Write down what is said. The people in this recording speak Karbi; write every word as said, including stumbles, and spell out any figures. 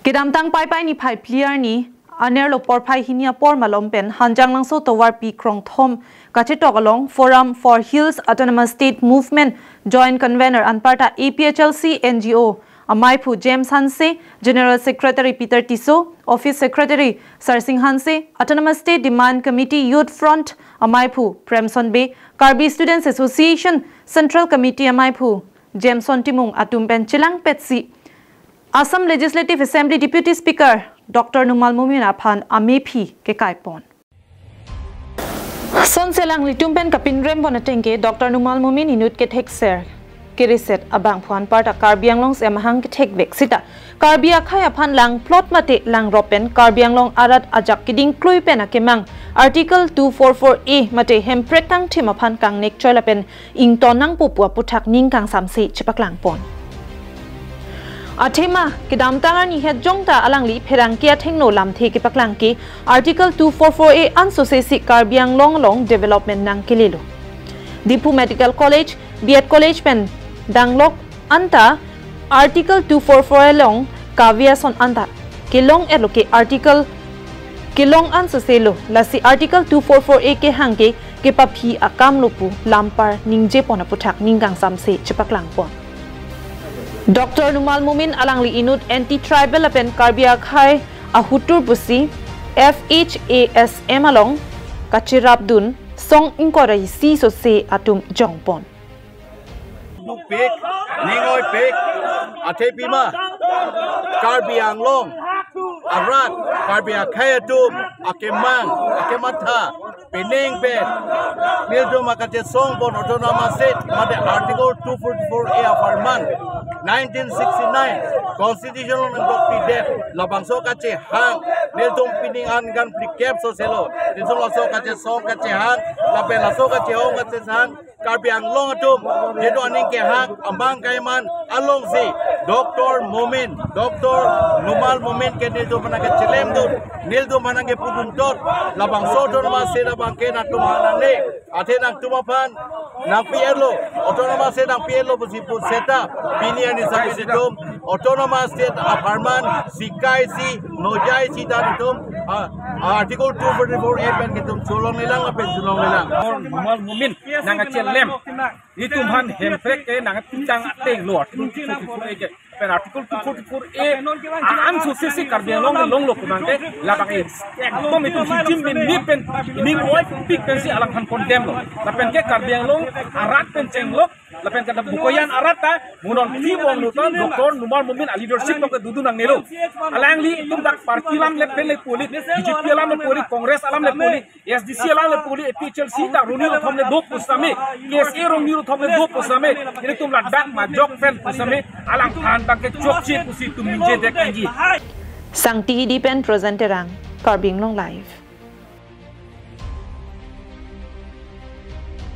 Kedamtang Paipai niphai phli arni anerlo porphai hini apor malom pen Hanjanglangso tovarpi krongthom kachetok along Forum for Hills Autonomous State Movement Joint Convener anparta A P H L C N G O amaiphu James Hanse, General Secretary Peter Tisso, Office Secretary Sarsing Hanse, Autonomous State Demand Committee Youth Front amaiphu Premson Bey, Karbi Students Association Central Committee amaiphu Jameson Timung atum pen chelangpetsi Assam Legislative Assembly Deputy Speaker Doctor Numal Momin aphan amephi kekaipon. Sonsi alanglitum pen kapinrempon atengke Doctor Numal Momin inut kethekser kereset abangphu anparta Karbi Anglong si amahang kethekvek sita Karbi akhei aphan langplot mate langrop pen Karbi Anglong arat ajak keding klui pen akemang Article two four four A mate hemprek kangthim aphan kangnek choi lapen ington nangpo pu aputhak ning kangsamse chepaklangpon. Athema kedamtang arni het jongta alangli pherangke athengno lamthe kepaklang ke Article two four four A ansose si Karbi Anglong along development nangkelelo. Diphu Medical College, B Ed College pen danglok anta Article two four four along kave ason anta kelong-etlo ke Article kelong ansoselo, lasi Article two four four A kehang ke kepaphi akamlo pu lampar ningjepon aputhak ning kangsamse chepaklangpon. Doctor Numal Momin alangli inut anti tribal lapen Karbi akhei ahutur pusi F H A S M along kacherapdun song ingkoi ra isi sose atum jongpon. Dukpik, ning-oipik, athe pima Karbi Anglong arat, Karbi akhei atum akemang, akematha pining pen nelitum akachesongpon Autonomous State mate Article two forty-four A apharman, nineteen sixty-nine Constitution along nangdokpidet, labangso kachehang nelitum pining an kan phlikep soselo, nelitum laso kachesong kachehang lapen laso kachehong kachesang Karbi Anglong atum jetu aning kehang amang kaiman alongsi Doctor Momin, Doctor Numal Momin ke nelitum aphan nangkechelemdun, nelitum aphan nangkepuduntot, labangso Autonomous State abang ke nangtum aphan nangne, athe nangtum aphan nangpi-etlo, Autonomous State nangpi-etlo pusi pu seta pini arni sami situm Autonomous State apharman sikaisi nojaisi ta nelitum, ah, ah, Article two forty-four A pen nelitum cholonglelang lapen cholonglelang. Numal Momin nangkachelem, nelitum aphan hemprek ke nangketang atenglo Article two forty-four A ke. Pen Article two forty-four A ansose si Karbi Anglong longlo pu nangke labang ke ekdom itum hijim bin mi pen ning-oipik pensi alangphan condemn lo. Lapen ke Karbi Anglong arat pen chenglok lapen ke Bokajan arat ta mo non kibong lo ta Doctor Numal Momin aleadership along ke dodun nangnelo. Alangli itum dak party alam le pen le poli, B J P alam le poli, Congress alam le poli, A S D C alam le poli, A P H L C ta rongni rothom le do pusitame, K S A rongni rothom le do pusitame, ilitum ladak majok pen pusitame alangphan abang ke chokche pusi itum ningjedetji. Sangti Hidi pen Projen Terang, Karbi Anglong Live.